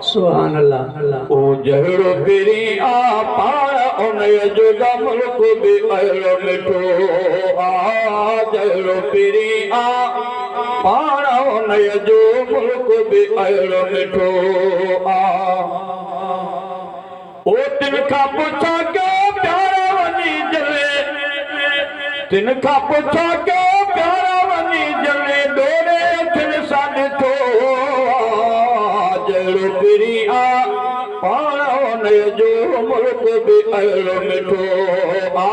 سبحان الله. او جهڙو پرين آ پاڻ انهيء جو دا ملڪ به اهڙو مٺو آ. جهڙو پرين آ پاڻ انهيء جو ملڪ به اهڙو مٺو آ. او تن کان پڇا ڪيو پيارا وڃي جلي، تن کان پڇا ڪيو پيارا وڃي جلي، ڏوري اکين سان ڏٺو آ. جهڙو پرين آ پاڻ انهيء جو ملڪ به اهڙو مٺو آ.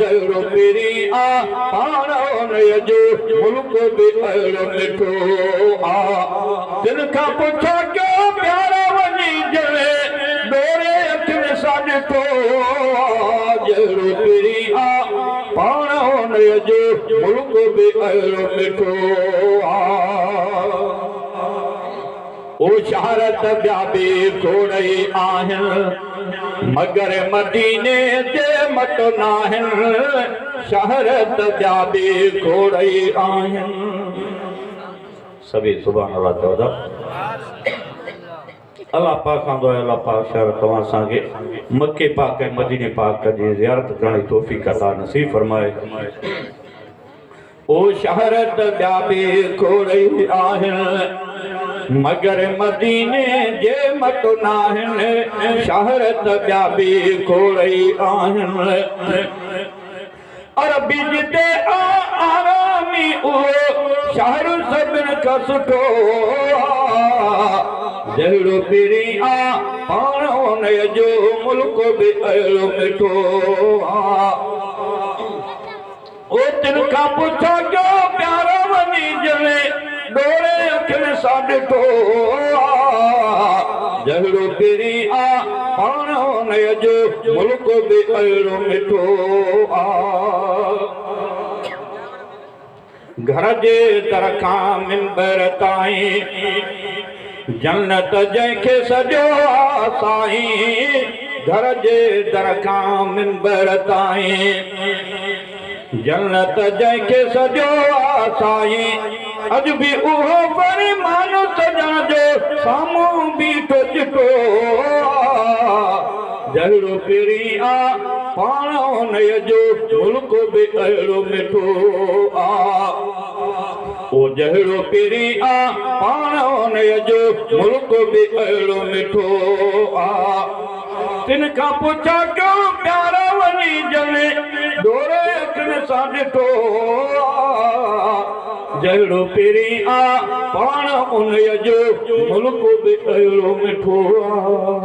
جهڙو پرين آ پاڻ انهيء جو ملڪ به اهڙو مٺو آ. تن کان پڇا ڪيو پيارا وڃي جلي، ڏوري اکين سان ڏٺو آ. جهڙو پرين آ پاڻ انهيء جو ملڪ به اهڙو مٺو آ. او شهرت ٻيا به کوڙئي آهن، مگر مديني جي مٽ ناهن. شهرت ٻيا به کوڙئي آهن. سڀئي سبحان الله چوندا. الله پاڪ کان دعا آهي الله پاڪ شهر توهان اسان کي مڪي پاڪ ۽ مديني پاڪ جي زيارت ڪرڻ جي توفيق عطا نصيب فرمائي. او شهرت ٻيا به کوڙئي آهن، مگر مديني جي مٽ ناهن. شهرت ٻيا به کوڙئي آهن. عربي جتي آ آرامي اهو شهر سڀن کان سٺو آ. جهڙو پرين آ پاڻ انهيء جو ملڪ به اهڙو مٺو آ. او تن کان پڇا ڪيو پيارا وڃي جلي، ڏوري اکين سان ڏٺو آ. جهڙو پرين آ پاڻ انهيء جو ملڪ به اهڙو مٺو آ. گهر جي در کان منبر تائين جنت جنهن کي سڏيو آ سائين. گهر جي در کان منبر تائين جنت جنهن کي سڏيو آ سائين. اڄ به اهو فرمان سڄڻ جو سامهون بيٺو چٽو آ. جهڙو پرين آ پاڻ انهيء جو ملڪ به اهڙو مٺو آ. او جهڙو پرين آ پاڻ انهيء جو ملڪ به اهڙو مٺو آ. تن کان پڇا ڪيو پيارا وڃي جلي، ڏوري اکين سان ڏٺو آ. جهڙو پرين آ پاڻ انهيء جو ملڪ به اهڙو مٺو آ.